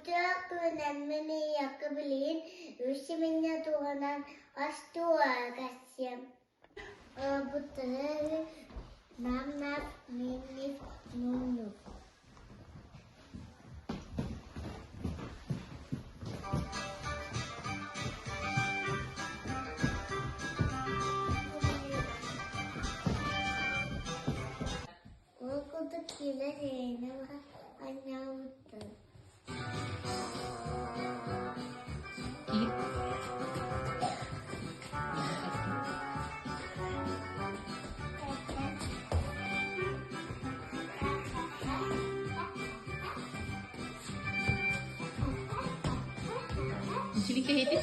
Үтүө күнэммин ийэкэ билигин үс симинньэ туһунан остуоруйа кэпсиэм. Ылбыттара нам-нап мин-мин нум-нум. Ол курдук киинэ сирэйинэн анньаабыттар. Киһити?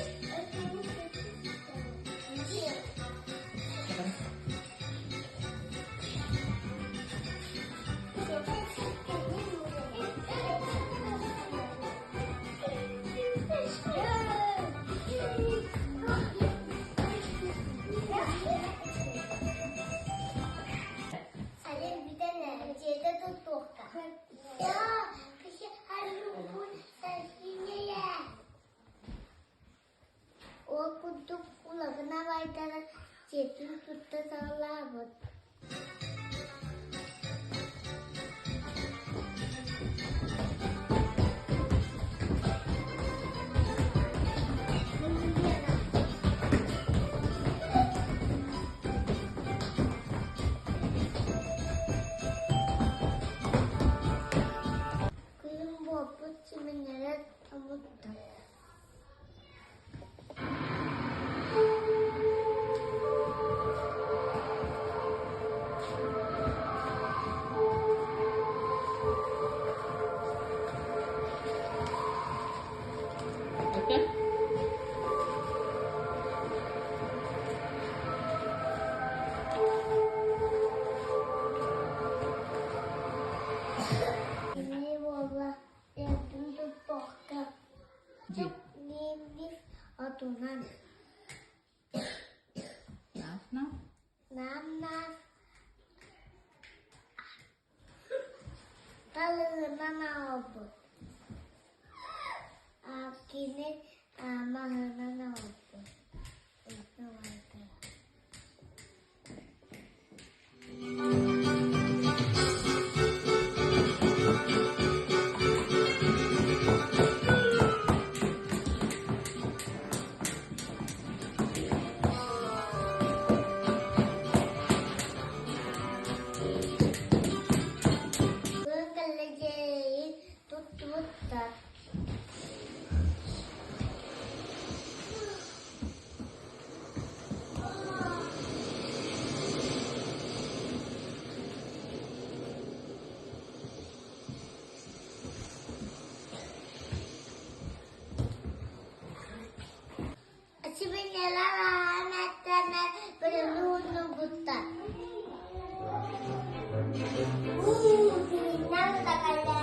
Сайын бүтэн дьиэтэ туттуохха. Ол курдук улахан абайдара дьиэтин тутта саҕалаабыт. Күһүн буолбут симиннэрэ тоҥуттар. Кини буолла эрдин туппакка Дьиҥ отунан Нам-наф Талыгынан аҕалбыт Кини маһынан аҕалбыт Кэллэдьэйи туттубуттар. Сибинньэлэр аһаан эттэнэ бөлөнүүннубуттар. Уу, сибинньэл да кэлэр.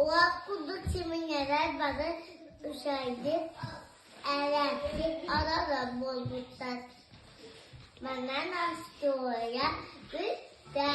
Уот курдук симинньэрэр бары үчүгэйдик элэктик олорор буолбуттар. Манан остуоруйа бүттэ.